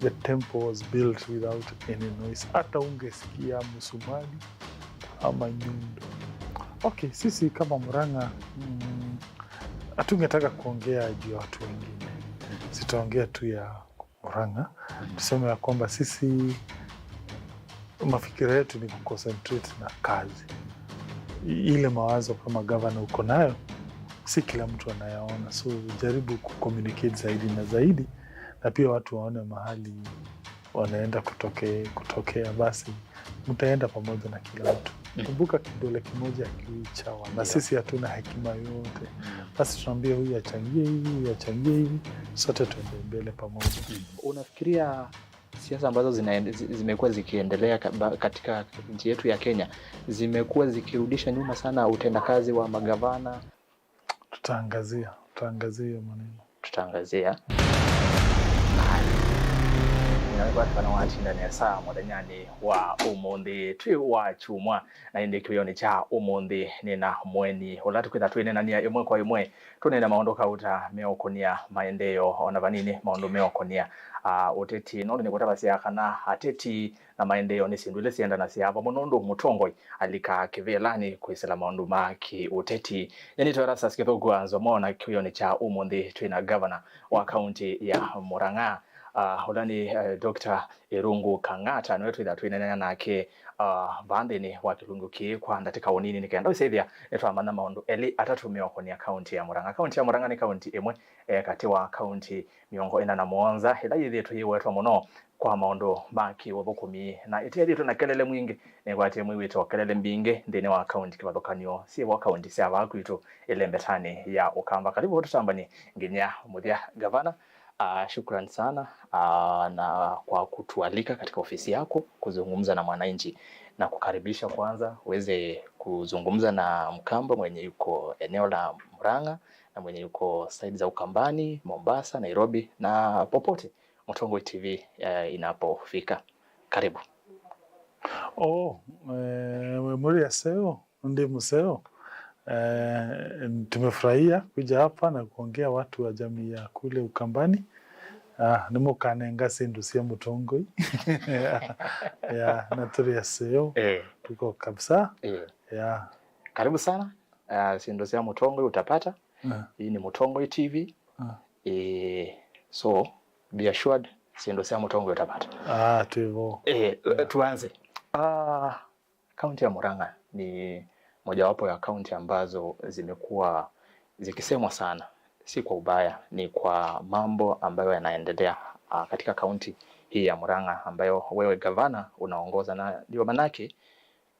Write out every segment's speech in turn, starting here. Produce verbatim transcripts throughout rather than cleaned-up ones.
The temple was built without any noise. Hata ungesikia msumari ama nyundo. Okay, sisi kama Murang'a, mm, hatungetaka kuongea juu ya watu wengine. Sitaongea tu ya Murang'a. Tuseme ya kwamba sisi mafikira yetu ni kuconcentrate na kazi. I- Ile mawazo kama gavana uko nayo, si kila mtu anayaona. So jaribu kucommunicate zaidi na zaidi, na pia watu waone mahali wanaenda kutoke, kutokea, basi mtaenda pamoja na kila mtu. Kumbuka, kidole kimoja hakiui chawa, na sisi hatuna hekima yote. Basi tunaambia huyu achangie hivi, huyu achangie hivi, sote tuende mbele pamoja. Unafikiria siasa ambazo zinaende- zi- zimekuwa zikiendelea ka- ba- katika nchi yetu ya Kenya zimekuwa zikirudisha nyuma sana utendakazi wa magavana? Tutaangazia, tutaangazia hiyo maneno. Tutaangazia. Nĩnawe kwatwana watindanĩa saa mũthenyanĩ wa ũmũnthĩ twĩ wa kyumwa, na ĩndĩ kĩwĩonĩ kya ũmũnthĩ nĩ na mũeni ũla tũkwĩtha twĩnenania ĩmwe kwa ĩmwe, tũnene maũndũ kauta meũkũnia maendeeo, ona vanini maũndũ meũkũnia, ah, ũteti, nũndũ nĩkũtavasya kana ateti na maendeeo nĩ syĩndũ ila siendanasya vamwe, nũndũ mũtongoi alikaa kĩvĩlanĩ kwĩsĩla maũndũ ma kĩ-ũteti. Nĩnĩtwa Erastus Kĩthũku wa Nzomo, na kĩwĩonĩ kya ũmũnthĩ twĩ na gavana wa kaunti ya Murang'a, ah, ũla nĩ, eh, Doctor Irungu Kang'ata, nĩwe twĩtha twĩneenea nake, ah, vaa nthĩnĩ wa kĩlungu kĩĩ kwa ndatĩka ũnini, nĩ kenda ũsĩthĩa nĩtwamanya maũndũ elĩ atatũ meũkũnia kaunti ya Murang'a. Kaunti ya Murang'a nĩ kaunti ĩmwe, eh, katĩ wa kaunti mĩongo ĩna na mũonza ĩla yĩthĩĩtwe yĩwetwa mũno kwa maũndũ ma kĩũthũkũmi, na ĩtethĩtwe na kelele mwingĩ. Nĩkwatie mwĩw'ĩto wa kelele mbingĩ nthĩnĩ wa kaunti kĩvathũkany'o syĩ vo kaunti sya vaa kwitũ ĩlembetanĩ ya Ũkamba. Karibu tũtambani nginya mũthya, gavana. Ah, shukran sana, ah, na kwa kutualika katika ofisi yako kuzungumza na mwananchi, na kukaribisha kwanza uweze kuzungumza na Mkamba mwenye yuko eneo la Murang'a na mwenye yuko side za Ukambani, Mombasa, Nairobi na popote Mũtongoi T V, eh, inapofika. Karibu. Oh, eh, wĩ mũrĩ aseo, ndi mũseo. Eh, tumefurahia kuja hapa na kuongea watu wa jamii ya kule Ukambani. Ah, nĩmũkanenga syĩndũ sya mũtongoi. Ya, na tũrĩ aseo. Eh. Tuko kabisa. Eh. Ya. Karibu sana. Ah, syĩndũ sya mũtongoi utapata. Ah. Hii ni Mũtongoi T V. Ah. Eh, so, be assured, syĩndũ sya mũtongoi utapata. Ah, twĩ vo. Eh, tuanze. Ah, kaunti ya Murang'a ni mojawapo ya kaunti ambazo zimekuwa zikisemwa sana, si kwa ubaya, ni kwa mambo ambayo yanaendelea, ah, katika kaunti hii ya Murang'a ambayo wewe gavana unaongoza, na ndio manake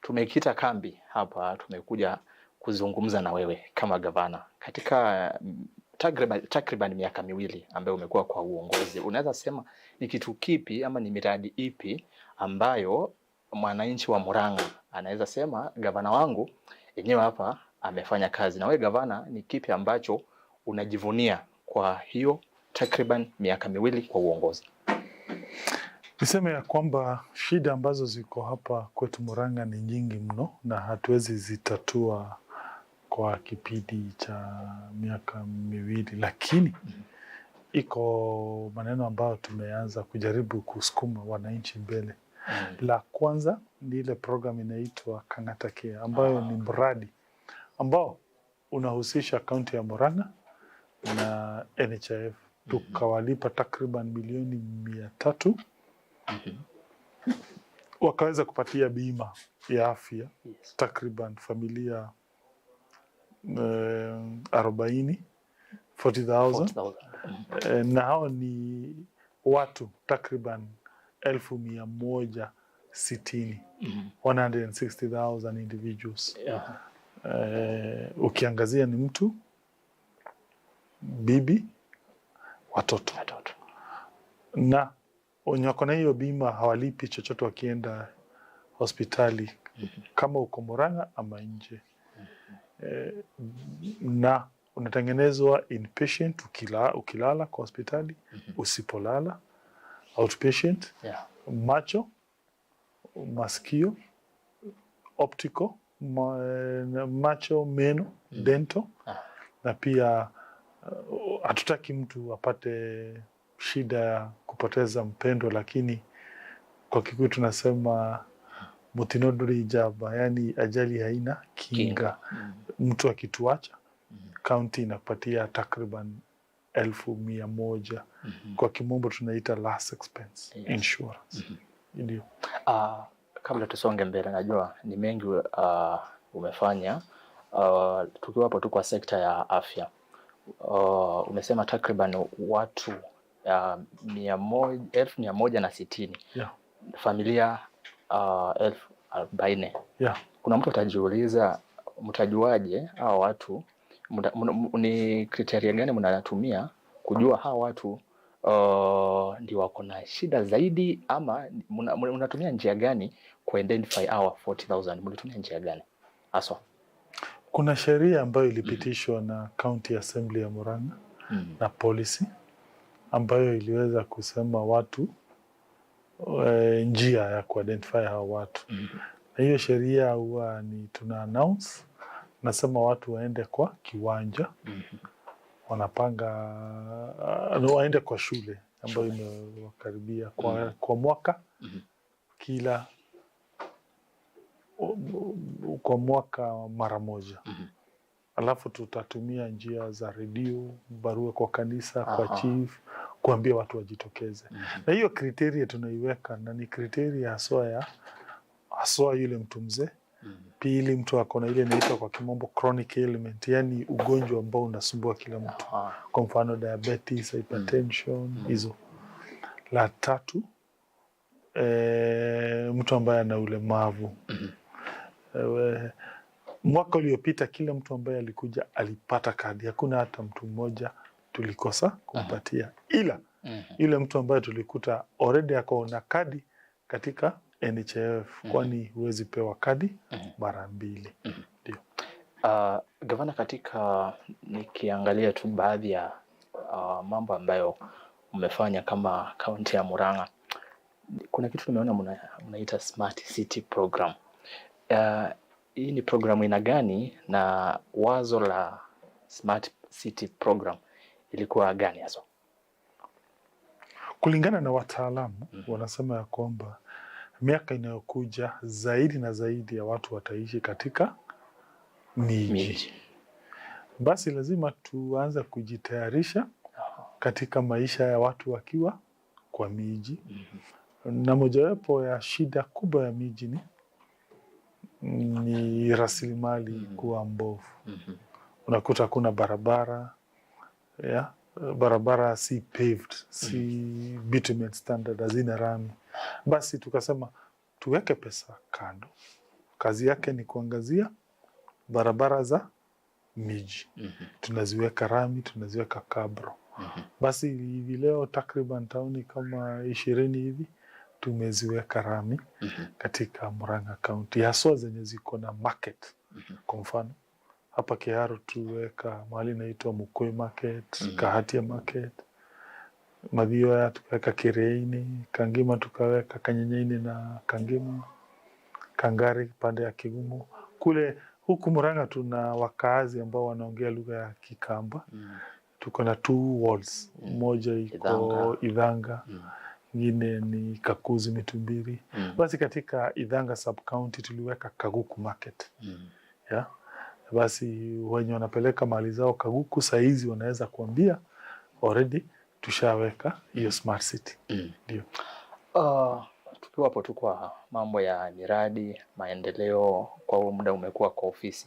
tumekita kambi hapa, tumekuja kuzungumza na wewe kama gavana. Katika, mm, takriban, takriban miaka miwili ambayo umekuwa kwa uongozi, unaweza sema ni kitu kipi ama ni miradi ipi ambayo mwananchi wa Murang'a anaweza sema, "Gavana wangu enyewe hapa amefanya kazi"? Na wewe gavana, ni kipi ambacho unajivunia kwa hiyo takriban miaka miwili kwa uongozi? Niseme ya kwamba shida ambazo ziko hapa kwetu Murang'a ni nyingi mno na hatuwezi zitatua kwa kipindi cha miaka miwili, lakini iko maneno ambayo tumeanza kujaribu kusukuma wananchi mbele. Mm. La kwanza ni ile program inaitwa Kang'ata Care, ambayo ni mradi ambao unahusisha kaunti ya Murang'a na N H I F. Tukawalipa takriban milioni mia tatu. Wakaweza kupatia bima ya afya takriban familia, eh, arobaini, forty thousand. Eh, na hao ni watu takriban elfu mia moja sitini, one hundred and sixty thousand individuals. Eh, ukiangazia ni mtu, bibi, watoto. Na wenye wako na hiyo bima hawalipi chochote wakienda hospitali, kama uko Murang'a ama nje. Eh, na unatengenezwa inpatient ukila-, ukilala kwa hospitali, usipolala, outpatient, macho, masikio, optical, ma-, macho, meno, dental, na pia, uh, hatutaki mtu apate shida ya kupoteza mpendwa, lakini kwa Kikuyu tunasema mũtino ndũrĩ njamba, yani ajali haina kinga. Kinga. Mm. Mtu akituacha, mm, county inapatia takriban elfu mia moja. Mhm. Kwa kimombo tunaita last expense, yes, insurance. Mhm. Ndio. Ah, kabla tusonge mbele, najua ni mengi, ah, umefanya. Ah, tukiwa hapo tu kwa sekta ya afya, ah, umesema takriban watu, ah, mia moja, elfu mia moja na sitini. Yeah. Familia, ah, elfu arobaini. Yeah. Kuna mtu atajiuliza, mtajuaje hawa watu? Mna-, mna-, m-, ni criteria gani mnatumia kujua hawa watu, uh, ndio wako na shida zaidi, ama mna-, mna-, mnatumia njia gani kuidentify hawa forty thousand? Mlitumia njia gani haswa? Kuna sheria ambayo ilipitishwa, mm, na County Assembly ya Murang'a, mm, na policy ambayo iliweza kusema watu, eh, njia ya kuidentify hao watu. Mhm. Na hiyo sheria huwa ni tuna announce, nasema watu waende kwa kiwanja, mhm, wanapanga, ah, no, waende kwa shule ambayo, shule, imewakaribia kwa, mhm, kwa mwaka, mhm, kila kwa mwaka mara moja. Mhm. Alafu tutatumia njia za redio, barua kwa kanisa, kwa, aha, chief, kuambia watu wajitokeze. Mhm. Na hiyo criteria tunaiweka, na ni criteria haswa ya, haswa yule mtu mzee. Mhm. Pili, mtu ako na ile inaitwa kwa kimombo chronic ailment, yani ugonjwa ambao unasumbua kila mtu. Aha. Kwa mfano diabetes, hypertension, mhm, hizo. La tatu, eh, mtu ambaye ana ulemavu. Mhm. Ewe, mwaka uliopita kila mtu ambaye alikuja alipata kadi. Hakuna hata mtu mmoja tulikosa kumpatia. Aha. Ila, mhm, yule mtu ambaye tulikuta already ako na kadi katika N H I F, mhm, kwani huwezi pewa kadi, mhm, mara mbili. Mhm. Ndio. Ah, Gavana, katika, nikiangalia tu baadhi ya, ah, mambo ambayo umefanya kama kaunti ya Murang'a, kuna kitu tumeona mna-, mnaita Smart City Program. Ah, hii ni programu aina gani, na wazo la Smart City Program ilikuwa gani haswa? Kulingana na wataalamu, mhm, wanasema ya kwamba miaka inayokuja zaidi na zaidi ya watu wataishi katika miji. Miji. Basi lazima tuanze kujitayarisha, aha, katika maisha ya watu wakiwa kwa miji. Mhm. Na mojawapo ya shida kubwa ya miji ni, ni rasilimali, mhm, kuwa mbovu. Mhm. Unakuta hakuna barabara, yeah, barabara si paved, si, mhm, bitumen standard, hazina rami. Basi tukasema tuweke pesa kando. Kazi yake ni kuangazia barabara za miji. Mhm. Tunaziweka rami, tunaziweka kabro. Mhm. Basi hivi leo takriban tauni kama ishirini hivi tumeziweka rami, mhm, katika Murang'a County, haswa zenye ziko na market. Mhm. Kwa mfano, hapa Kiharu tuweka mahali inaitwa Mukui Market, mhm, Kahatia Market, Mathioya tukaweka Kĩrĩainĩ, Kangima tukaweka Kanyenyainĩ na Kangima, Kangari pande ya Kĩgumo. Kule, huku Murang'a tuna wakaazi ambao wanaongea lugha ya Kikamba. Mm. Tuko na two walls. Mm. Moja iko Ithanga. Ithanga. Mm. Ingine ni Kakuzi Mitumbiri. Mm. Basi katika Ithanga sub-county tuliweka Kaguku Market. Mm. Yeah. Basi wenye wanapeleka mali zao Kaguku saizi wanaweza kuambia already tushaweka hiyo smart city. Mm. Ndio. Ah, tukiwa hapo tu kwa mambo ya miradi, maendeleo, kwa huu muda umekuwa kwa ofisi,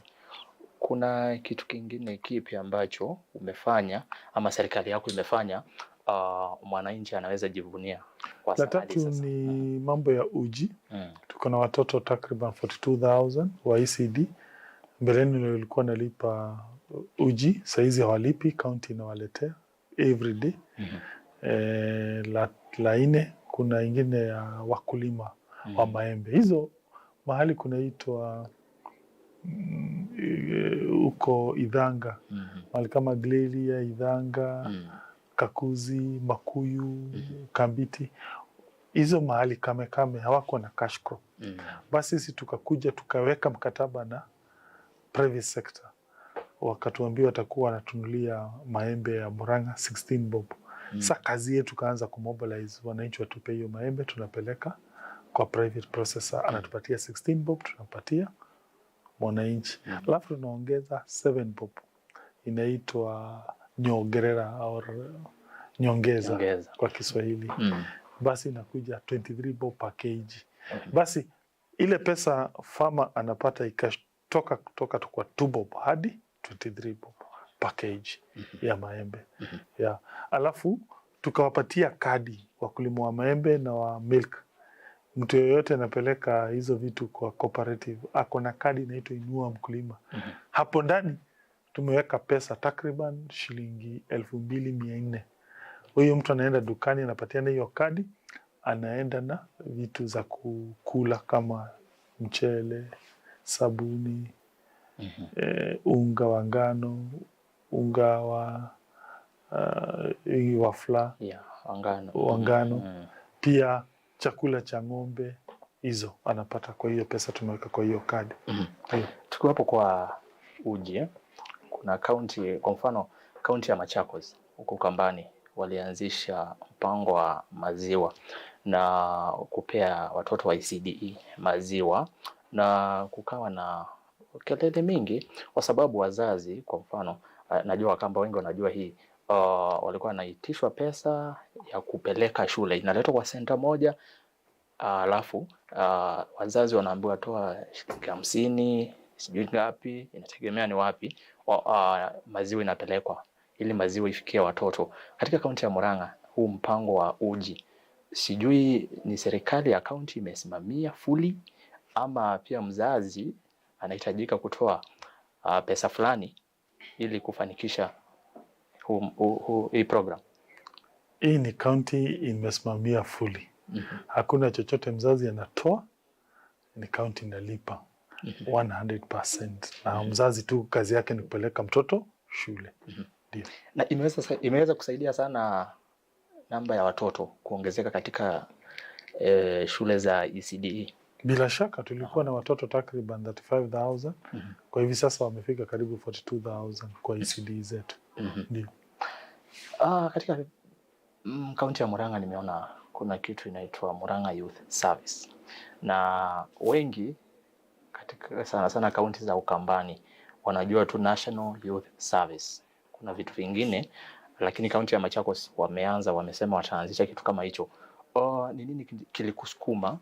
kuna kitu kingine kipi ambacho umefanya ama serikali yako imefanya, ah, mwananchi anaweza jivunia kwa sasa hadi sasa? La tatu ni mambo ya uji. Mm. Tuko na watoto takriban forty-two thousand wa E C D. Mbeleni ndio ilikuwa nalipa uji, saizi hawalipi, county inawaletea every day. Mhm. Eh, la, la nne, kuna ingine ya wakulima wa maembe. Hizo mahali kunaitwa, mm, eh, huko Ithanga. Mhm. Mahali kama Glelia, Ithanga, Kakuzi, Makuyu, Kambiti. Hizo mahali kame kame hawako na cash crop. Mhm. Basi sisi tukakuja tukaweka mkataba na private sector. Wakatuambia watakuwa wanatunulia maembe ya Murang'a sixteen bob. Sa kazi yetu kaanza kumobilize wananchi watupe hiyo maembe, tunapeleka kwa private processor, anatupatia sixteen bob, tunapatia mwananchi. Alafu tunaongeza seven bob, inaitwa nyongerera au nyongeza Nyongeza. kwa Kiswahili. Basi inakuja twenty-three bob per K G. Basi ile pesa farmer anapata ikatoka kutoka tu kwa two bob hadi twenty-three bob per K G ya maembe. Yeah. Alafu tukawapatia kadi wakulima wa maembe na wa milk. Mtu yeyote anapeleka hizo vitu kwa cooperative, ako na kadi inaitwa Inua Mkulima. Hapo ndani tumeweka pesa takriban shilingi elfu mbili mia nne. Huyo mtu anaenda dukani, anapatiana hiyo kadi, anaenda na vitu za kukula kama mchele, sabuni, eh, unga wa ngano, unga wa, ah, hii wa flour, Yeah, wa ngano. wa ngano. Pia chakula cha ng'ombe, hizo anapata kwa hiyo pesa tumeweka kwa hiyo kadi. Ndio. Tukiwa hapo kwa uji, eh, kuna kaunti, kwa mfano, kaunti ya Machakos huko Ukambani walianzisha mpango wa maziwa na kupea watoto wa E C D E maziwa, na kukawa na kelele mingi kwa sababu wazazi, kwa mfano, ah, najua Wakamba wengi wanajua hii, ah, walikuwa wanaitishwa pesa ya kupeleka shule, inaletwa kwa senta moja, ah, alafu, ah, wazazi wanaambiwa toa shilingi hamsini, sijui ngapi, inategemea ni wapi, wa- ah, maziwa inapelekwa ili maziwa ifikie watoto. Katika kaunti ya Murang'a, huu mpango wa uji, sijui ni serikali ya kaunti imesimamia fully ama pia mzazi anahitajika kutoa, ah, pesa fulani ili kufanikisha huu, huu, huu, hii program. Hii ni kaunti imesimamia fully. Hakuna chochote mzazi anatoa, ni kaunti inalipa one hundred percent. Na mzazi tu kazi yake ni kupeleka mtoto shule. Ndio. Na imeweza sa- imeweza kusaidia sana namba ya watoto kuongezeka katika, eh, shule za E C D E. Bila shaka tulikuwa na watoto takriban thirty-five thousand. Kwa hivi sasa wamefika karibu forty-two thousand kwa E C D E zetu. Ndio. Ah, katika, mm, kaunti ya Murang'a nimeona kuna kitu inaitwa Murang'a Youth Service. Na wengi katika, sana sana kaunti za Ukambani, wanajua tu National Youth Service. Kuna vitu vingine, lakini kaunti ya Machakos wameanza, wamesema wataanzisha kitu kama hicho. Oh, ni nini kili- kilikusukuma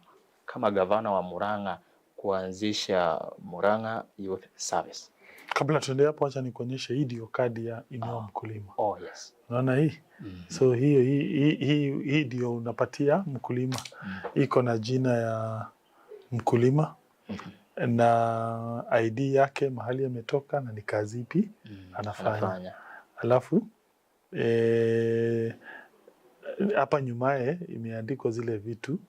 kama gavana wa Murang'a kuanzisha Murang'a Youth Service? Kabla tuende hapo, acha nikuonyeshe, hii ndio kadi ya Inua Mkulima. Oh, yes. Unaona hii? So hiyo, hii, hii, hii, hii ndio unapatia mkulima. Iko na jina ya mkulima na I D yake, mahali ametoka na ni kazi ipi anafanya. Anafanya. Alafu, eh, hapa nyumaye imeandikwa zile vitu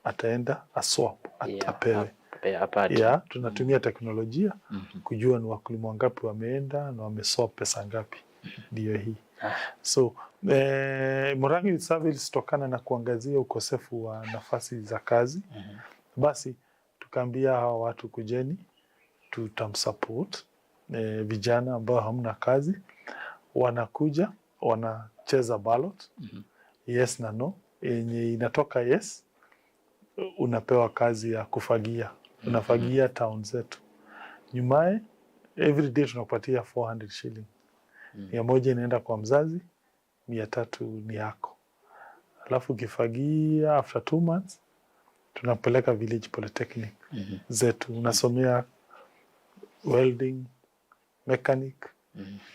ataenda aswap, at- Yeah, apewe. Ape- apate. Yeah, tunatumia teknolojia kujua ni wakulima wangapi wameenda na wameswap pesa ngapi. Ndio hii. So, eh, Murang'a Youth Service ilitokana na kuangazia ukosefu wa nafasi za kazi. Basi tukaambia hawa watu, "Kujeni, tutamsupport." Eh, vijana ambao hamna kazi wanakuja, wanacheza ballot, yes na no. Yenye inatoka yes, unapewa kazi ya kufagia. Unafagia town zetu. Nyumaye, every day tunakupatia four hundred shilling. Mia moja inaenda kwa mzazi, mia tatu ni yako. Alafu ukifagia, after two months, tunakupeleka village polytechnic zetu. Unasomea welding, mechanic,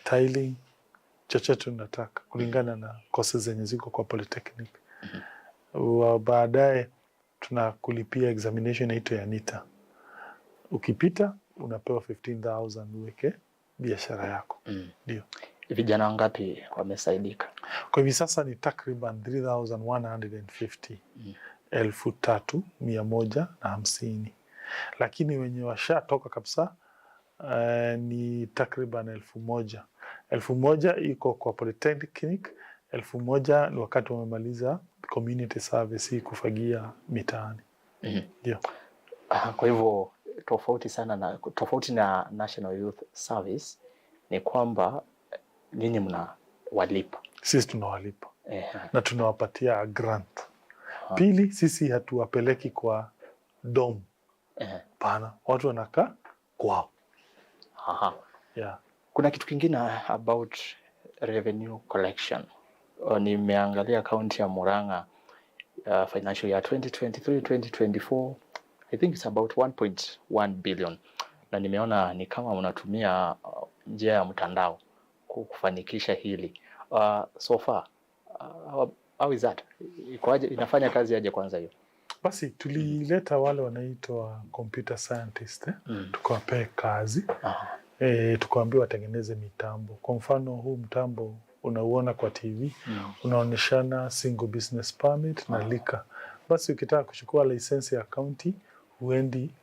tiling, chochote unataka kulingana na courses zenye ziko kwa polytechnic. Wa- baadaye tunakulipia examination inaitwa ya NITA. Ukipita, unapewa fifteen thousand uweke biashara yako. Ndio. Vijana wangapi wamesaidika? Kwa hivi sasa ni takriban three thousand one hundred and fifty, elfu tatu mia moja na hamsini. Lakini wenye washatoka kabisa, eh, ni takriban elfu moja. Elfu moja iko kwa polytechnic, elfu moja ni wakati wamemaliza community service, hii kufagia mitaani. Ndio. Ah, kwa hivyo tofauti sana na, tofauti na National Youth Service ni kwamba, eh, nyinyi mnawalipa. Sisi tunawalipa. Ehe. Na tunawapatia grant. Aha. Pili, sisi hatuwapeleki kwa dom. Ehe. Pana, watu wanakaa kwao. Aha. Yeah. Kuna kitu kingine about revenue collection. Uh, nimeangalia kaunti ya Murang'a, uh, financial year twenty twenty-three, twenty twenty-four, I think it's about one point one billion. Na nimeona ni kama unatumia, uh, njia ya mtandao ku-, kufanikisha hili. Uh, so far, uh, how, how is that? Ikoaje? Inafanya kazi aje kwanza hiyo? Basi tulileta wale wanaitwa computer scientist, eh? Mm. Tukawapea kazi. Aha. Eh, tukawaambia watengeneze mitambo. Kwa mfano, huu mtambo unauona kwa T V, mm, unaonyeshana single business permit na, aha, liquor. Basi ukitaka kuchukua license ya county, huendi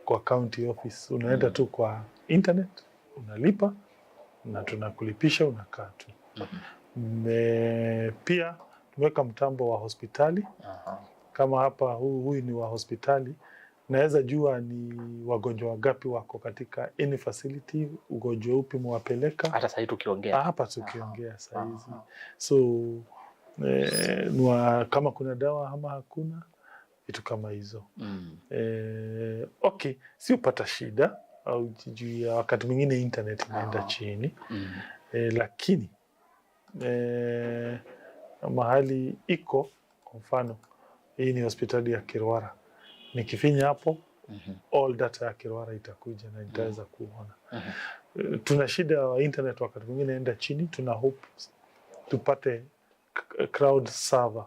kwa county office, unaenda, mm, tu kwa internet, unalipa na tunakulipisha, unakaa tu. Mhm. Me-, pia tumeweka mtambo wa hospitali. Aha. Kama hapa, huu, huyu ni wa hospitali, naweza jua ni wagonjwa wangapi wako katika any facility, ugonjwa upi mwapeleka. Hata sahii tukiongea. Ah, hapa tukiongea, aha, saa hizi. Aha. So, eh, ni wa-, kama kuna dawa ama hakuna, vitu kama hizo. Mm. Eh, okay, si upata shida au juu ya wakati mwingine internet inaenda, aha, chini. Mm. Eh, lakini, eh, mahali iko, kwa mfano, hii ni hospitali ya Kirwara. Nikifinya hapo, mhm, all data ya Kirwara itakuja na nitaweza, mhm, kuona. Mhm. Eh, tuna shida ya internet wakati mwingine inaenda chini, tuna hope tupate k-, crowd server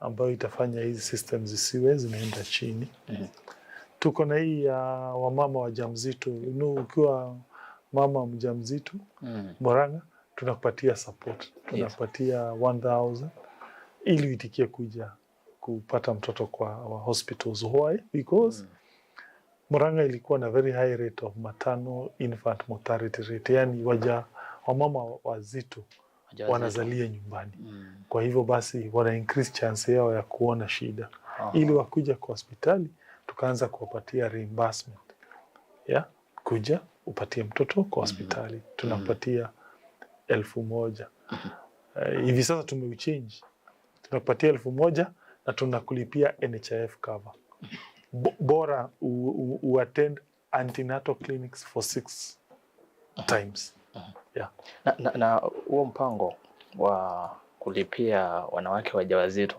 ambayo itafanya hizi systems zisiwe zinaenda chini. Mhm. Tuko na hii ya wamama wajamzito. You know, ukiwa mama mjamzito, mm, Murang'a, tunakupatia support. Yes. Tunakupatia one thousand ili uitikie kuja kupata mtoto kwa our hospitals. Why? Because, mm, Murang'a ilikuwa na very high rate of maternal infant mortality rate, yani waja-, wamama wazito, wajawazito, wanazalia nyumbani. Mm. Kwa hivyo basi wana increase chance yao ya kuona shida. Aha. Ili wakuja kwa hospitali, tukaanza kuwapatia reimbursement. Yeah? Kuja upatie mtoto kwa, mhm, hospitali. Mhm. Tunampatia elfu moja. Mhm. Eh, hivi sasa tumeuchange. Tunakupatia elfu moja na tunakulipia N H I F cover. Bo-, bora u-, u-, uattend antenatal clinics for six times. Mhm. Yeah. Na, na, na huo mpango wa kulipia wanawake wajawazito,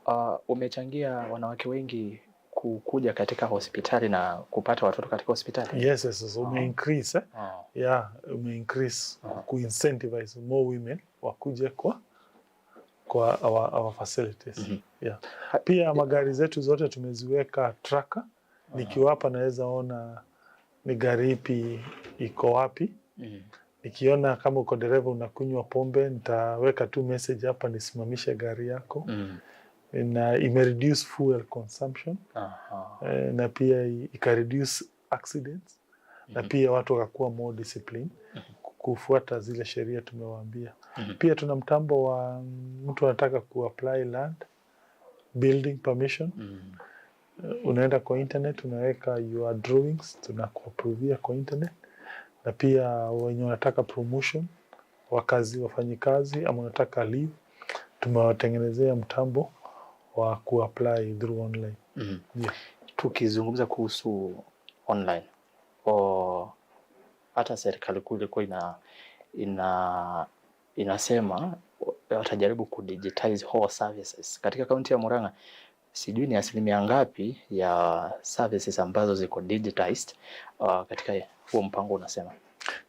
uh, umechangia wanawake wengi ku-, kuja katika hospitali na kupata watoto katika hospitali? Yes, yes, yes. Ume, oh, increase, eh? Oh. Yeah, ume increase, oh, ku incentivize more women wakuje kwa, kwa our, our facilities. Mhm. Yeah. Ha- Pia magari zetu zote tumeziweka tracker. Nikiwa hapa naweza ona ni gari ipi iko wapi. Mm. Nikiona kama uko dereva unakunywa pombe, nitaweka tu message hapa nisimamishe gari yako. Mm. Na ime reduce fuel consumption. Aha. Eh, na pia i-, ika reduce accidents. Na, mhm, pia watu wakakuwa more discipline, mhm, ku-, kufuata zile sheria tumewaambia. Mhm. Pia tuna mtambo wa, mm, mtu anataka ku apply land, building permission. Mm. Eh, unaenda kwa internet, unaweka your drawings, tunakuapprovia kwa internet. Na pia wenye wanataka promotion, wakazi, wafanyikazi, ama wanataka leave, tumewatengenezea mtambo wa kuapply through online. Mm. Yeah. Tukizungumza kuhusu online, o, hata serikali kuu ilikuwa ina, ina, inasema watajaribu kudigitize all services. Katika kaunti ya Murang'a, sijui ni asilimia ngapi ya services ambazo ziko digitized, uh, katika huo mpango unasema?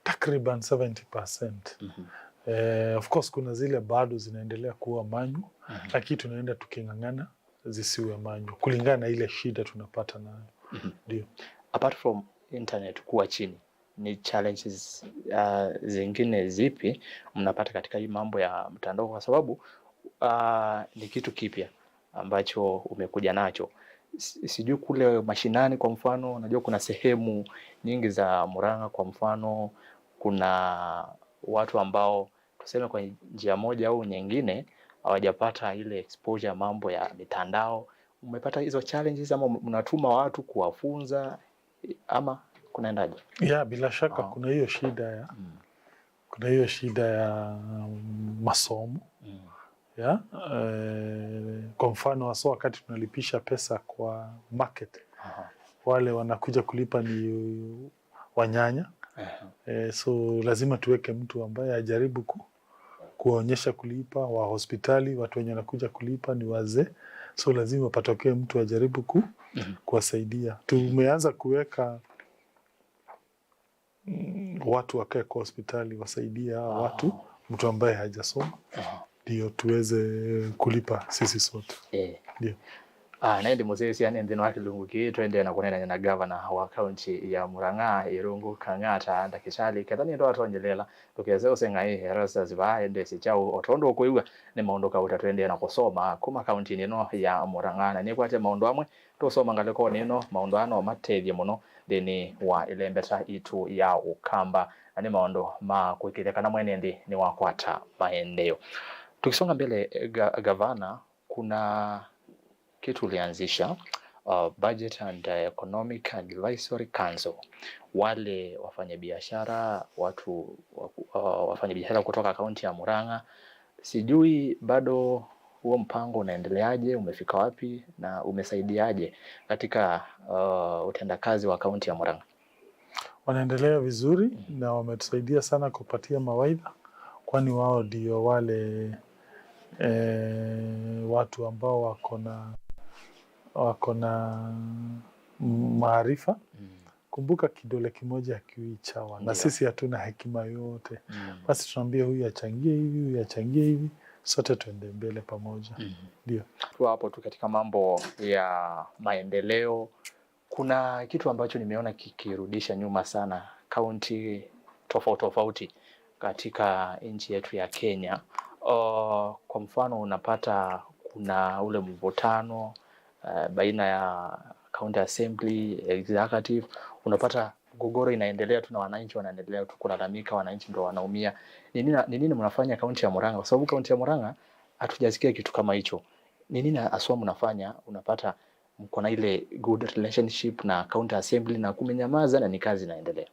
Takriban seventy percent. Mhm. Eh, of course, kuna zile bado zinaendelea kuwa manual, mhm, lakini tunaenda tuking'ang'ana zisiwe manual, kulingana na ile shida tunapata nayo. Mhm. Ndio. Apart from internet kuwa chini, ni challenges, uh, zingine zipi mnapata katika hii mambo ya mtandao? Kwa sababu, uh, ni kitu kipya ambacho umekuja nacho. Si-, sijui kule mashinani, kwa mfano, unajua kuna sehemu nyingi za Murang'a, kwa mfano, kuna watu ambao tuseme kwa njia moja au nyingine hawajapata ile exposure ya mambo ya mitandao. Umepata hizo challenges ama mnatuma watu kuwafunza ama kunaendaje? Yeah, bila shaka, ah, kuna hiyo shida ya, mm, kuna hiyo shida ya, mm, masomo. Mm. Yeah, eh, kwa mfano, hasa wakati tunalipisha pesa kwa market, Aha. wale wanakuja kulipa ni wanyanya. Aha. Eh, so lazima tuweke mtu ambaye ajaribu ku, kuwaonyesha kulipa, wa hospitali, watu wenye wanakuja kulipa ni wazee. So lazima patokee mtu ajaribu ku, Mhm. kuwasaidia. Tumeanza kuweka, mm, watu wakae kwa hospitali wasaidie hawa watu, Aha. mtu ambaye hajasoma, Aha. ndio tuweze kulipa sisi sote. Eh. Ndio. Ah, na ĩndĩ mũsyaĩĩsya nĩ nthĩnĩ wa kĩlungu kĩĩ, tũendee na kũneenany'a na gavana wa kaunti ya Murang'a, Irungu Kang'ata, ndakĩtalĩ, ketha nĩ ndo atonyeleela, tũkese ũseng'aĩ Erastus vaa endesye kyaũ, o tondũ ũkwĩw'a nĩ maũndũ kauta tũendee na kũsoma kuma kauntinĩ ĩno ya Murang'a, na nĩkwate maũndũ amwe tũsoma ngalĩkonĩ ĩno, maũndũ aa no matethye mũno nthĩnĩ wa ĩlembeta itũ ya Ũkamba, na nĩ maũndũ ma kũĩkĩĩthya kana mwene nthĩ nĩwakwata maendeeo. Tukisonga mbele, ga, gavana, kuna kitu ulianzisha, uh, Budget and, uh, Economic Advisory Council. Wale wafanyabiashara, watu wa ku-, uh, wafanyabiashara kutoka kaunti ya Murang'a, sijui bado huo mpango unaendeleaje, umefika wapi na umesaidiaje katika, uh, utendakazi wa kaunti ya Murang'a? Wanaendelea vizuri na wametusaidia sana kupatia mawaidha, kwani wao ndio wale, eh, watu ambao wako na, wako na maarifa. Mm. Kumbuka, kidole kimoja hakiui chawa, na Ndio. Sisi hatuna hekima yote. Mm. Basi tunaambia huyu achangie hivi, huyu achangie hivi, sote tuende mbele pamoja. Mm. Ndio. Tukiwa hapo tu katika mambo ya maendeleo, kuna kitu ambacho nimeona kikirudisha nyuma sana kaunti tofauti tofauti katika nchi yetu ya Kenya. Uh, kwa mfano, unapata kuna ule mvutano, uh, baina ya county assembly, executive. Unapata mgogoro inaendelea tu na wananchi wanaendelea tu kulalamika, wananchi ndo wanaumia. Ni nini, ni nini mnafanya kaunti ya Murang'a? Kwa sababu kaunti ya Murang'a hatujasikia kitu kama hicho. Ni nini haswa mnafanya? Unapata mko na ile good relationship na county assembly na kumenyamaza na ni kazi inaendelea.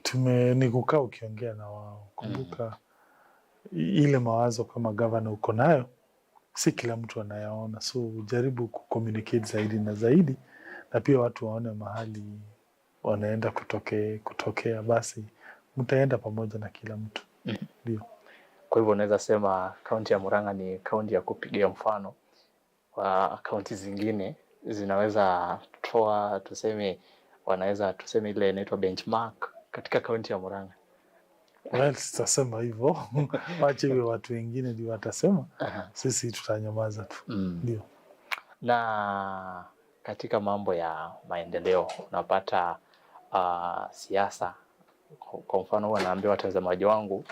Tume-, ni kukaa ukiongea na wao. Kumbuka, i-, ile mawazo kama gavana uko nayo, si kila mtu anayaona. So jaribu kucommunicate zaidi na zaidi, na pia watu waone mahali wanaenda kutoke-, kutokea, basi mtaenda pamoja na kila mtu. Mm. Ndio. Kwa hivyo unaweza sema kaunti ya Murang'a ni kaunti ya kupigia mfano wa kaunti zingine zinaweza toa, tuseme, wanaweza, tuseme, ile inaitwa benchmark katika kaunti ya Murang'a. Well, sitasema hivyo. Wache iwe watu wengine ndio watasema. Aha. Sisi tutanyamaza tu. Mm. Ndio. Na katika mambo ya maendeleo unapata, ah, siasa, kwa, kwa mfano, huwa naambia watazamaji wangu,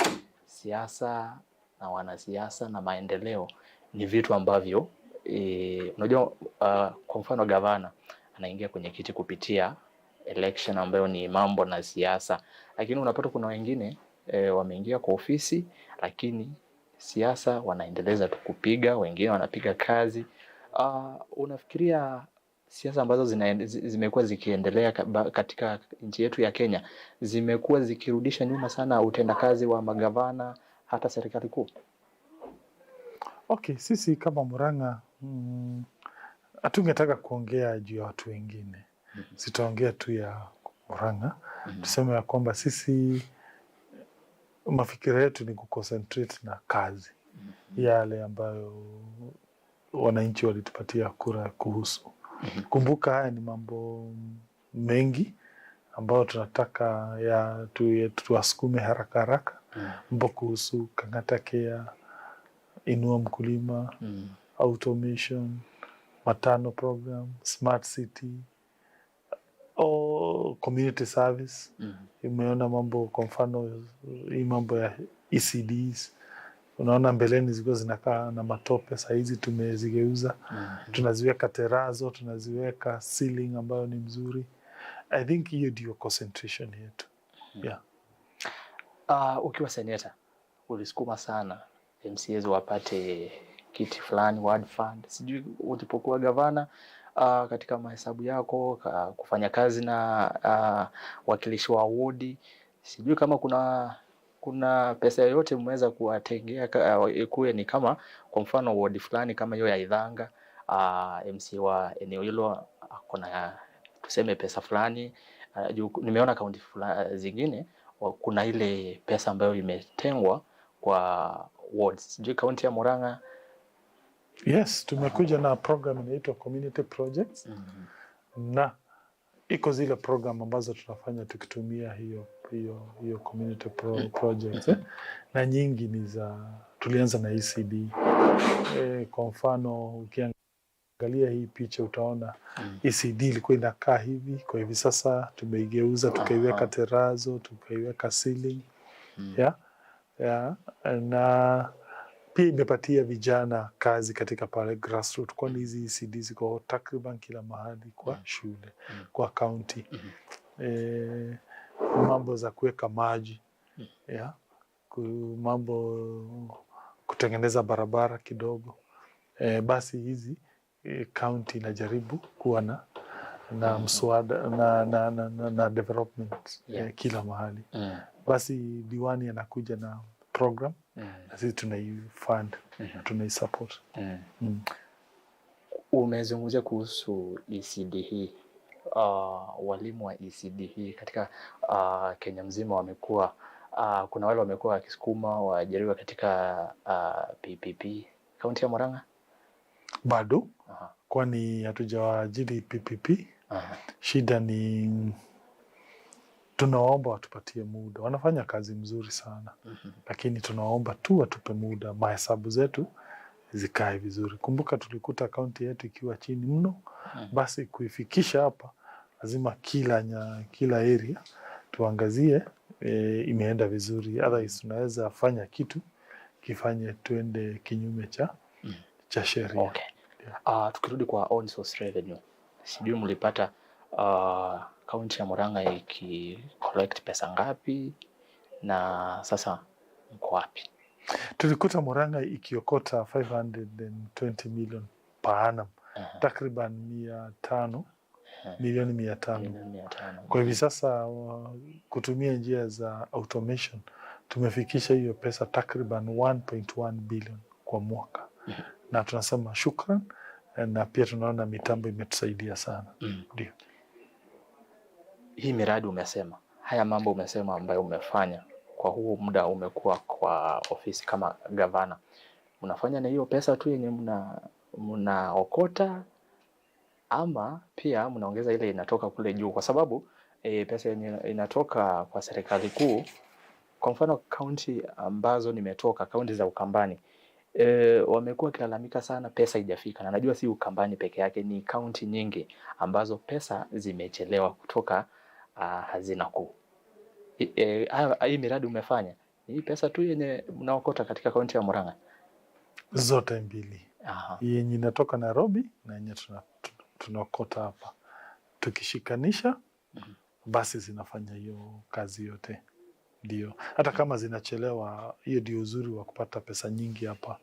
siasa na wanasiasa na maendeleo ni vitu ambavyo, eh, unajua, ah, kwa mfano, gavana anaingia kwenye kiti kupitia election ambayo ni mambo na siasa, lakini unapata kuna wengine, eh, wameingia kwa ofisi lakini siasa wanaendeleza tu kupiga, wengine wanapiga kazi. Ah, unafikiria siasa ambazo zinaende-, zi-, zimekuwa zikiendelea ka-, ba-, katika nchi yetu ya Kenya zimekuwa zikirudisha nyuma sana utendakazi wa magavana, hata serikali kuu? Okay, sisi kama Murang'a, mm, hatungetaka kuongea juu ya watu wengine. Sitaongea tu ya Murang'a. Tuseme ya kwamba sisi mafikira yetu ni kuconcentrate na kazi, yale ambayo wananchi walitupatia kura kuhusu. Kumbuka, haya ni mambo mengi ambayo tunataka ya tu-, ya tuwasukume haraka haraka. Mambo kuhusu Kang'ata Care, Inua Mkulima, automation, matano program, smart city, o community service. Umeona mambo, kwa mfano, hii mambo ya E C Ds. Unaona, mbeleni zilikuwa zinakaa na matope, saa hizi tumezigeuza. Tunaziweka terrazzo, tunaziweka ceiling ambayo ni mzuri. I think hiyo ndio concentration yetu. Yeah. Ah, ukiwa seneta, ulisukuma sana M C As wapate kiti fulani, ward fund. Sijui ulipokuwa gavana, ah, katika mahesabu yako, ka-, kufanya kazi na, ah, wakilishi wa wodi, sijui kama kuna Kuna pesa yoyote mmeweza kuwatengea ka- ikuwe ni kama, kwa mfano, ward fulani kama hiyo ya Ithanga, ah, M C A wa eneo hilo ako na, tuseme, pesa fulani, ah, juu nimeona kaunti fula- zingine wa- kuna ile pesa ambayo imetengwa kwa wards. Sijui kaunti ya Murang'a. Yes, tumekuja na program inaitwa Community Projects. Na iko zile program ambazo tunafanya tukitumia hiyo hiyo hiyo community pro, projects, eh? Na nyingi ni za, tulianza na E C D. Eh, kwa mfano, ukiangalia hii picha utaona E C D ilikuwa inakaa hivi, kwa hivi sasa tumeigeuza, tukaiweka terrazzo, tukaiweka ceiling. Yeah. Yeah. Na pia imepatia vijana kazi katika pale grassroots, kwani hizi E C D ziko takriban kila mahali kwa shule, kwa county. Eh, mambo za kuweka maji, yeah, ku- mambo kutengeneza barabara kidogo. Eh, basi hizi, eh, county inajaribu kuwa na na mswada na na, na, na, na development, eh, kila mahali. Basi diwani anakuja na program, na sisi tunaifund, tunaisupport. Mm. Umezungumzia kuhusu E C D hii. Ah, walimu wa E C D hii katika, ah, Kenya mzima wamekuwa, ah, kuna wale wamekuwa wakisukuma waajiriwe katika, ah, P P P. Kaunti ya Murang'a? Bado, kwani hatujawaajiri P P P. Shida ni tunawaomba watupatie muda. Wanafanya kazi mzuri sana, lakini tunawaomba tu watupe muda, mahesabu zetu zikae vizuri. Kumbuka tulikuta kaunti yetu ikiwa chini mno, basi kuifikisha hapa lazima kila nya, kila area tuangazie, eh, imeenda vizuri. Otherwise tunaweza fanya kitu kifanye tuende kinyume cha cha sheria. Okay. Ah, tukirudi kwa own source revenue, sijui mlipata, ah, kaunti ya Murang'a iki collect pesa ngapi na sasa mko wapi? Tulikuta Murang'a ikiokota five hundred and twenty million per annum, takriban mia tano, milioni mia tano. Kwa hivi sasa, wa- kutumia njia za automation tumefikisha hiyo pesa takriban one point one billion kwa mwaka, na tunasema shukran, eh, na pia tunaona mitambo imetusaidia sana. Ndio. Hii miradi umesema, haya mambo umesema ambayo umefanya kwa huu muda umekuwa kwa ofisi kama gavana, mnafanya na hiyo pesa tu yenye mna mnaokota, ama pia mnaongeza ile inatoka kule juu? Kwa sababu, eh, pesa yenye inatoka kwa serikali kuu, kwa mfano kaunti ambazo nimetoka, kaunti za Ukambani, eh, wamekuwa wakilalamika sana pesa haijafika, na najua si Ukambani peke yake, ni kaunti nyingi ambazo pesa zimechelewa kutoka, ah, hazina kuu. I- eh, haya- hii miradi umefanya, ni hii pesa tu yenye mnaokota katika kaunti ya Murang'a? Zote mbili. Yenye inatoka Nairobi na yenye tuna- tu- tunaokota hapa, tukishikanisha, basi zinafanya hiyo kazi yote. Ndio, hata kama zinachelewa, hiyo ndio uzuri wa kupata pesa nyingi hapa,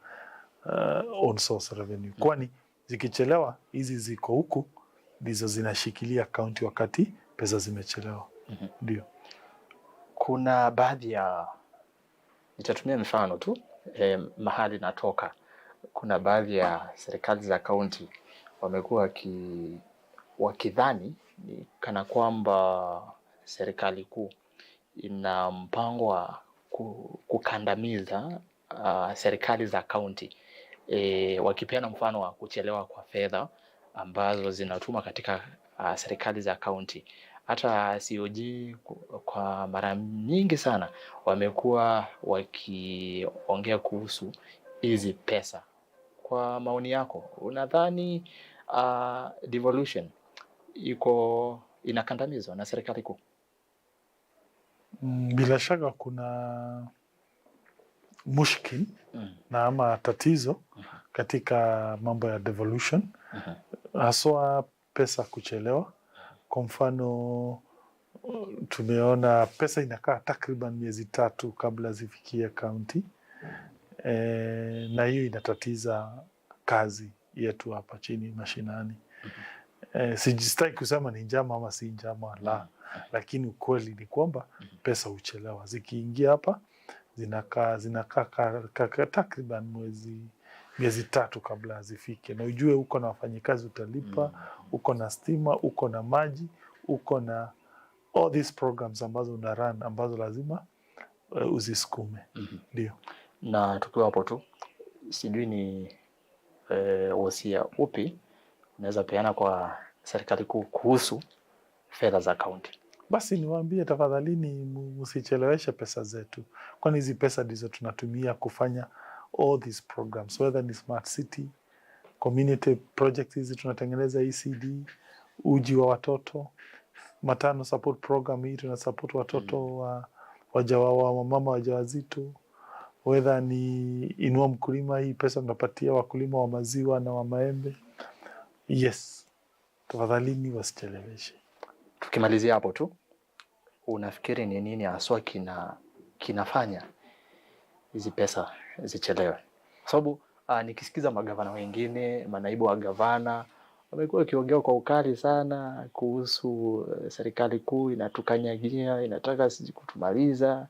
uh, own source revenue, kwani zikichelewa, hizi ziko huku ndizo zinashikilia kaunti wakati pesa zimechelewa. Ndio. Kuna baadhi ya, nitatumia mfano tu, eh, mahali natoka, kuna baadhi ya serikali za kaunti wamekuwa waki- wakidhani ni kana kwamba serikali kuu ina mpango wa ku- kukandamiza, ah, serikali za kaunti, eh, wakipeana mfano wa kuchelewa kwa fedha ambazo zinatuma katika, ah, serikali za kaunti. Hata C O G ku- kwa mara nyingi sana wamekuwa wakiongea kuhusu hizi pesa. Kwa maoni yako, unadhani, ah, devolution iko inakandamizwa na serikali kuu? Mm, bila shaka kuna mushkil na ama tatizo katika mambo ya devolution, haswa pesa kuchelewa. Kwa mfano, tumeona pesa inakaa takriban miezi tatu kabla zifikie kaunti, eh, na hiyo inatatiza kazi yetu hapa chini mashinani. Eh, sijistai kusema ni njama ama si njama, la, lakini ukweli ni kwamba pesa huchelewa. Zikiingia hapa, zinakaa zinakaa ka, ka, ka, takriban mwezi miezi tatu kabla zifike, na ujue uko na wafanyikazi utalipa, uko na stima, uko na maji, uko na all these programs ambazo una run ambazo lazima uh, uzisukume. Ndio. Na tukiwa hapo tu, sijui ni eh, wosia upi unaweza peana kwa serikali kuu kuhusu fedha za kaunti? Basi niwaambie, tafadhalini, mu- msicheleweshe pesa zetu, kwani hizi pesa ndizo tunatumia kufanya all these programs, whether ni smart city, community projects hizi tunatengeneza, E C D, uji wa watoto, matano support program hii tuna support watoto wa waja wa, wa mama wajawazito, whether ni inua mkulima, hii pesa tunapatia wakulima wa maziwa na wa maembe. Yes, tafadhalini wasicheleweshe. Tukimalizia hapo tu, unafikiri ni nini haswa kina kinafanya hizi pesa zichelewe? Kwa sababu uh, nikisikiza magavana wengine, manaibu wa gavana wamekuwa wakiongea kwa ukali sana kuhusu eh, serikali kuu inatukanyagia, inataka sijui kutumaliza.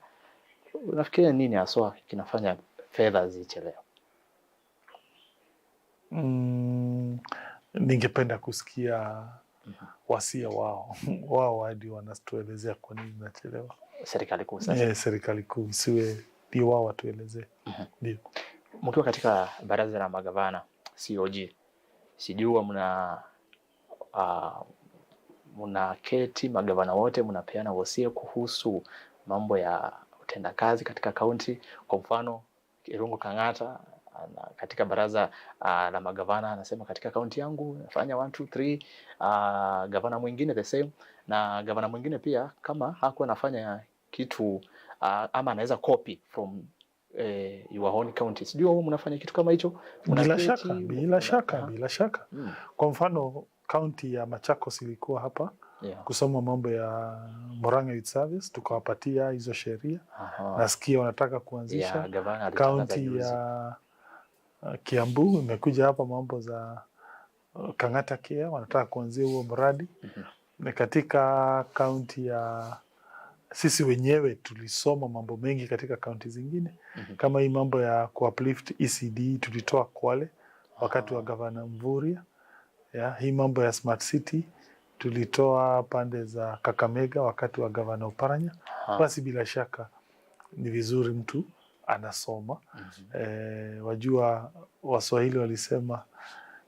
Unafikiri nini haswa kinafanya fedha zichelewe? Mm, ningependa kusikia wasia wao wao hadi wanatuelezea kwa nini nachelewa. Serikali kuu sasa. Eh, serikali kuu, siwe ndio wao watuelezee. Ndio. Mkiwa katika baraza la magavana, C O G, sijui huwa mna uh, mnaketi magavana wote mnapeana wosia kuhusu mambo ya utendakazi katika kaunti? Kwa mfano, Irungu Kang'ata ana- katika baraza uh, la magavana anasema, katika kaunti yangu nafanya one, two, three. Uh, gavana mwingine the same, na gavana mwingine pia kama hakuwa anafanya kitu uh, ama anaweza copy from eh, your own county. Sijui huwa mnafanya kitu kama hicho? Bila Mnaketi, shaka, bila mna- shaka, aha. bila shaka. Mm. Kwa mfano, kaunti ya Machakos ilikuwa hapa Yeah. kusoma mambo ya Murang'a Youth Service, tukawapatia hizo sheria. Aha. Nasikia wanataka kuanzisha. Yeah, gavana alitangaza Kaunti juzi. ya uh, Kiambu imekuja hapa mambo za uh, Kang'ata Care, wanataka kuanzia huo mradi. Na katika kaunti ya sisi wenyewe tulisoma mambo mengi katika kaunti zingine kama hii mambo ya kuuplift E C D tulitoa Kwale wakati wa gavana Mvurya. Yeah, hii mambo ya smart city tulitoa pande za Kakamega wakati wa gavana Oparanya. Basi bila shaka ni vizuri mtu anasoma. Eh, wajua Waswahili walisema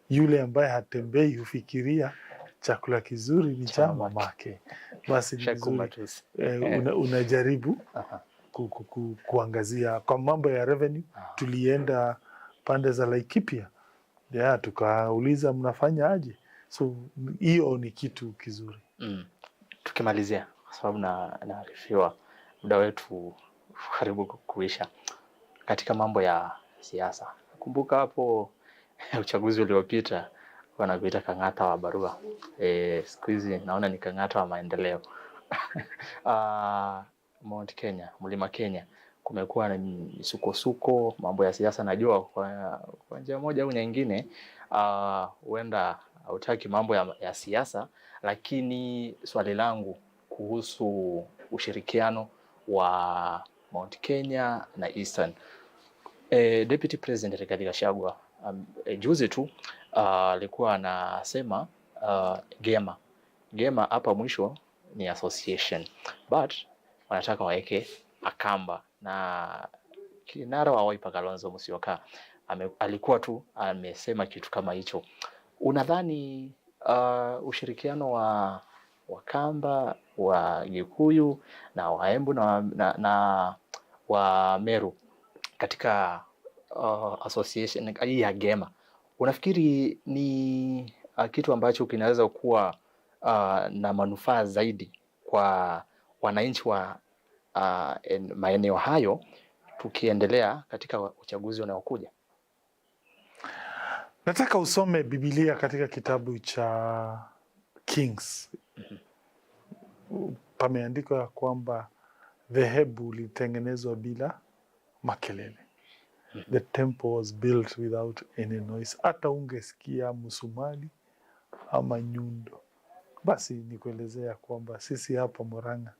yule ambaye hatembei hufikiria chakula kizuri ni cha mamake. Basi ni vizuri eh, una, unajaribu ku, ku, ku, kuangazia kwa mambo ya revenue. Tulienda pande za Laikipia, yeah, tukauliza mnafanya aje? So hiyo ni kitu kizuri. Mm. Tukimalizia, kwa sababu na naarifiwa muda wetu karibu kuisha, katika mambo ya siasa, kumbuka hapo uchaguzi uliopita wanakuita Kang'ata wa barua. E, siku hizi naona ni Kang'ata wa maendeleo. Ah, Mount Kenya, Mlima Kenya, kumekuwa na misukosuko, mambo ya siasa. Najua kwa, kwa njia moja au nyingine ah, huenda hautaki mambo ya, ya siasa, lakini swali langu kuhusu ushirikiano wa Mount Kenya na Eastern. E, Deputy President Rigathi Gachagua um, e, juzi tu ah, alikuwa anasema ah, Gema Gema hapa mwisho ni association, but wanataka waweke Akamba, na kinara wa Wiper Kalonzo Musyoka ame, alikuwa tu amesema kitu kama hicho. Unadhani uh, ushirikiano wa Wakamba, wa Gikuyu na Waembu na, na, na wa Meru katika uh, association hii ya Gema, unafikiri ni uh, kitu ambacho kinaweza kuwa uh, na manufaa zaidi kwa wananchi wa uh, en, maeneo hayo tukiendelea katika uchaguzi unaokuja? Nataka usome Biblia katika kitabu cha Kings. Pameandikwa ya kwamba dhehebu lilitengenezwa bila makelele. The temple was built without any noise. Hata ungesikia msumari ama nyundo. Basi nikuelezea kwamba sisi hapa Murang'a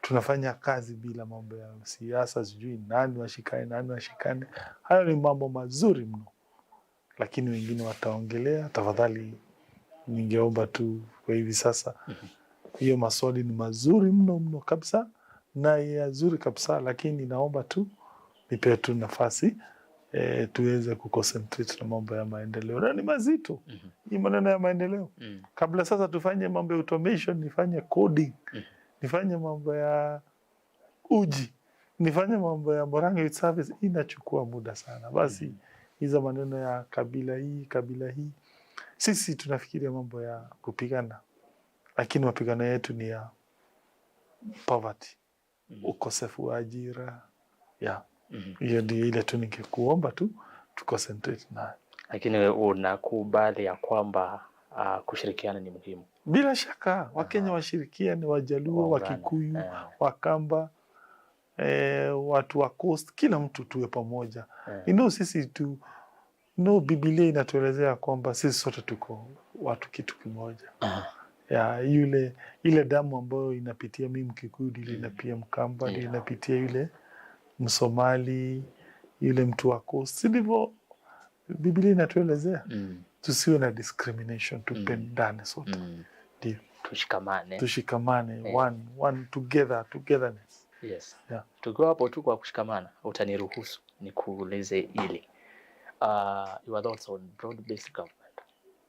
tunafanya kazi bila mambo ya siasa, sijui nani washikane, nani washikane. Hayo ni mambo mazuri mno, lakini wengine wataongelea. Tafadhali, ningeomba tu kwa hivi sasa, hiyo maswali ni mazuri mno mno kabisa na ya zuri kabisa, lakini naomba tu nipewe tu nafasi eh, tuweze kuconcentrate na mambo ya maendeleo, na ni mazito hii maneno ya maendeleo. Kabla sasa tufanye mambo ya automation, nifanye coding, nifanye mambo ya uji, nifanye mambo ya Murang'a Youth Service, inachukua muda sana. Basi hizo maneno ya kabila hii, kabila hii, sisi tunafikiria mambo ya kupigana, lakini mapigano yetu ni ya poverty, ukosefu wa ajira. Yeah. Hiyo ndio ile tu ningekuomba tu tuconcentrate nayo. Lakini unakubali ya kwamba uh, kushirikiana ni muhimu? Bila shaka, Wakenya washirikiane, Wajaluo, Wakikuyu, Wakamba, eh, watu wa Coast, kila mtu tuwe pamoja. You know, sisi tu, no, Biblia inatuelezea kwamba sisi sote tuko watu kitu kimoja. Ya, yule, ile damu ambayo inapitia mimi Mkikuyu, ndio inapitia Mkamba, ndio inapitia yule Msomali, yule mtu wa Coast. Si ndivyo Biblia inatuelezea? Tusiwe na discrimination, tupendane sote. Ndio. Tushikamane. Tushikamane, one, one together, togetherness. Yes. Yeah. Tukiwa hapo tu kwa kushikamana, utaniruhusu nikuulize hili. Uh, your thoughts on broad-based government?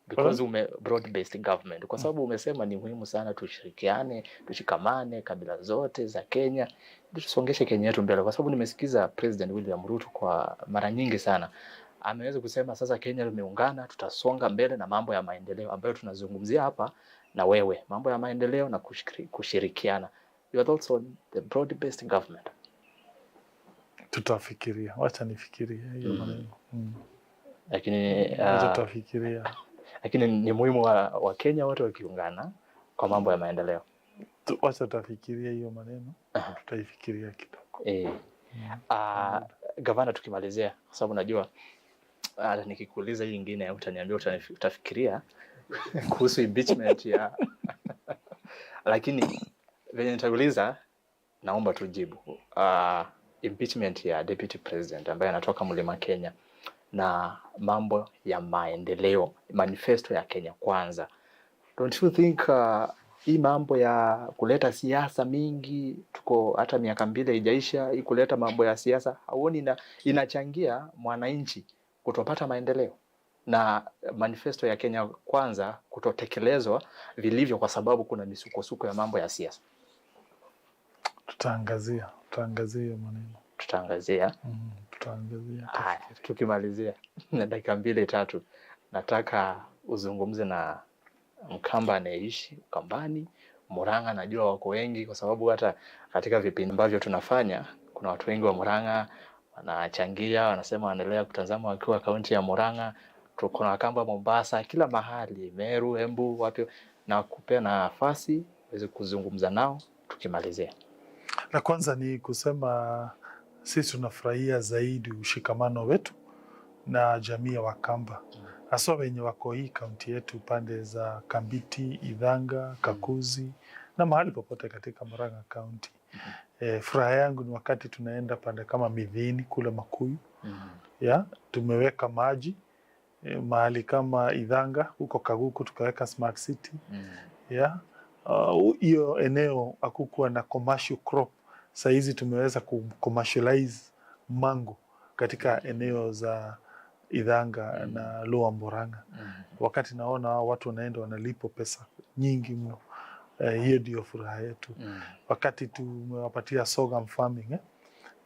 Because ume broad-based government, kwa sababu umesema ni muhimu sana tushirikiane, tushikamane, kabila zote za Kenya, ili tusongeshe Kenya yetu mbele, kwa sababu nimesikiza President William Ruto kwa mara nyingi sana ameweza kusema sasa Kenya tumeungana, tutasonga mbele na mambo ya maendeleo ambayo tunazungumzia hapa na wewe, mambo ya maendeleo na kushikiri- kushirikiana. Your thoughts on the broad-based government? Tutafikiria, wacha nifikirie hiyo maneno. Lakini uh, tutafikiria, lakini ni muhimu wa, wa Kenya wote wakiungana kwa mambo ya maendeleo. Tu- wacha tutafikiria hiyo maneno. Tutaifikiria kidogo. Eh. Uh, gavana, tukimalizia, kwa sababu najua hata nikikuuliza hii ingine utaniambia utanifi- utafikiria kuhusu impeachment ya lakini venye nitauliza, naomba tu jibu. Uh, impeachment ya deputy president ambaye anatoka Mlima Kenya na mambo ya maendeleo, manifesto ya Kenya Kwanza, don't you think uh, hii mambo ya kuleta siasa mingi, tuko hata miaka mbili haijaisha, hii kuleta mambo ya siasa, hauoni ina, inachangia mwananchi kutopata maendeleo na manifesto ya Kenya Kwanza kutotekelezwa vilivyo kwa sababu kuna misukosuko ya mambo ya siasa? Tutaangazia, tutaangazia hiyo maneno. Tutaangazia. Mm, tutaangazia. Haya, tukimalizia na dakika mbili tatu, nataka uzungumze na Mkamba anayeishi Ukambani, Murang'a. Najua wako wengi kwa sababu hata katika vipindi ambavyo tunafanya kuna watu wengi wa Murang'a wanachangia, wanasema wanaendelea kutazama wakiwa kaunti ya Murang'a. Tuko na Wakamba Mombasa, kila mahali, Meru, Embu, wapi, na kupea nafasi uweze kuzungumza nao tukimalizia. La kwanza ni kusema sisi tunafurahia zaidi ushikamano wetu na jamii ya Wakamba, haswa wenye wako hii kaunti yetu, pande za Kambiti, Ithanga, Kakuzi na mahali popote katika Murang'a County. Eh, furaha yangu ni wakati tunaenda pande kama Mithini kule Makuyu. Ya, tumeweka maji eh, mahali kama Ithanga huko Kaguku tukaweka smart city. Ya, uh, hiyo eneo hakukuwa na commercial crop. Saa hizi tumeweza ku commercialize mango katika eneo za Ithanga na Lower Murang'a. Wakati naona hao watu wanaenda wanalipwa pesa nyingi mno, eh, hiyo ndio furaha yetu. Wakati tumewapatia sorghum farming, eh,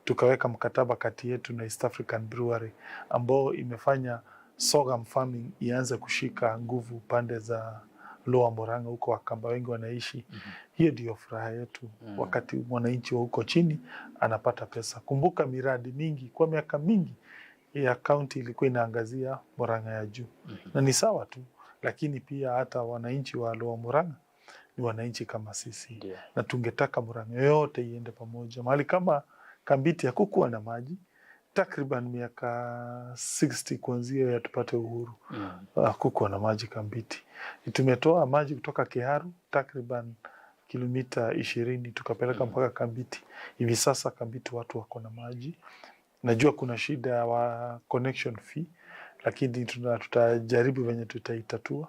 tukaweka mkataba kati yetu na East African Brewery ambao imefanya sorghum farming ianze kushika nguvu pande za Lower Murang'a, huko Wakamba wengi wanaishi. Hiyo ndio furaha yetu, wakati mwananchi wa huko chini anapata pesa. Kumbuka miradi mingi kwa miaka mingi ya kaunti ilikuwa inaangazia Murang'a ya juu. Na ni sawa tu, lakini pia hata wananchi wa Lower Murang'a ni wananchi kama sisi. Na tungetaka Murang'a yote iende pamoja. Mahali kama Kambiti hakukuwa na maji, takriban miaka sixty kuanzia ya tupate uhuru. Hakukuwa na maji Kambiti. Tumetoa maji kutoka Kiharu, takriban kilomita ishirini, tukapeleka mpaka Kambiti. Hivi sasa Kambiti watu wako na maji. Najua kuna shida ya wa connection fee, lakini tuna-, tutajaribu venye tutaitatua.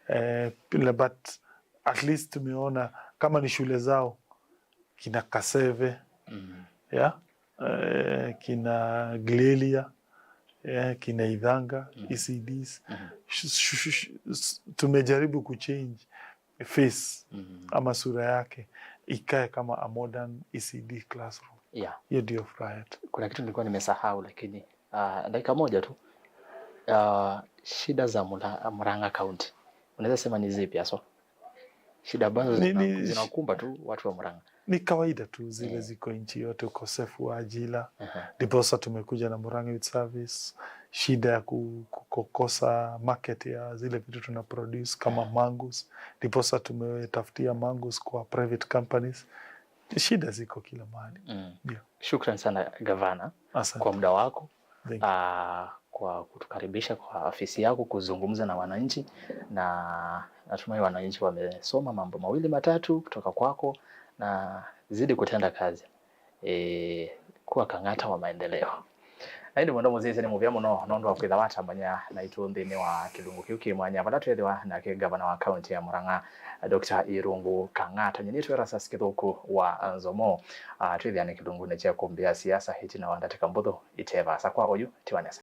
Eh, pila-, but at least tumeona kama ni shule zao, kina Kaseve, yeah, eh, kina Glelia, eh, kina Ithanga, E C Ds. Sh-, sh-, sh-, sh-, s-, tumejaribu kuchange face ama sura yake ikae kama a modern E C D classroom. Yeah. Hiyo ndio furaha yetu. Kuna kitu nilikuwa nimesahau, lakini, ah, dakika moja tu. Ah, shida za Mura-, Murang'a County, unaweza sema ni zipi haswa? Shida ambazo Ni- zina-, ni- zinakumba tu watu wa Murang'a. Ni kawaida tu zile ziko nchi yote, ukosefu wa ajira. Ndiposa tumekuja na Murang'a Youth Service, shida ya ku-, ku-, kukosa market ya zile vitu tuna produce kama mangoes. Ndiposa tumetafutia mangoes kwa private companies. Shida ziko kila mahali. Ndio. Shukran sana, Gavana, Asante. kwa muda wako, Thank you. ah, kwa kutukaribisha kwa afisi yako kuzungumza na wananchi, na natumai wananchi wamesoma mambo mawili matatu kutoka kwako, na zidi kutenda kazi. E, kuwa Kang'ata wa maendeleo. Na ĩndĩ mwendwa mũsyaĩĩsya, nĩ mũvea mũno nũndũ wa kwĩtha watambany'a naitũ nthĩnĩ wa kĩlungu kĩu kĩ mwanya, vala twĩthĩwa nake ngavana wa kaunti ya Murang'a, Doctor Irungu Kang'ata. Nyie nĩtwe Erastus Kĩthũku wa Nzomo. Ah, twĩthĩane kĩlungunĩ kya kũmbĩa siasa ĩtina wa ndatĩka mbũthũ ite vaasa. Kwa oyu, tiwa nesa.